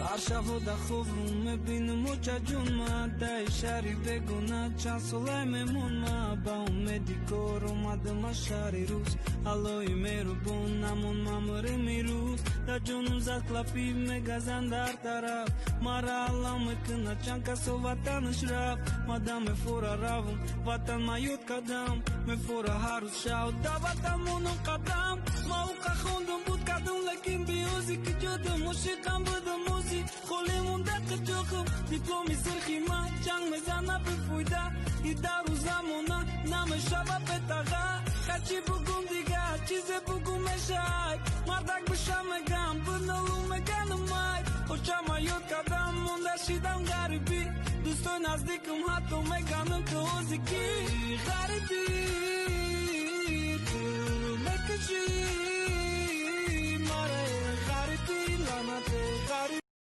Ҳар шабу да хобрум мебинум очаҷун ма, даи шаҳри бегона чанд солай мемон ма. Ба умеди кор омадам аз шаҳри рус, Аллои меҳрубон, намон мамрим ирӯз. Дар ҷонум зад клапи мегазанд дар тараф, мара аллам мекунад, чанд касо ватанаш рафт. Мадам мефора равам, ватан ма ёд кардам, мефора ҳар рӯз шав да ватан монум қадам. Ма уқа хондум, буд кардум, лекин биёзи ки ҷудум, ошиқам будум, ози холӣ монда қиҷоқум. Дипломи сирхи ма ҷанг мезана бефоида, и дару замона намешава бетаға. Хачи бугум, дига чизе бугум мешай, мардак биша мегам, биналу меганамай. Очама ёд кардам, монда шидам ғарибӣ, дӯстои наздикам ҳатто меганам: ту ози ки ғарибӣ, ту мекушӣ.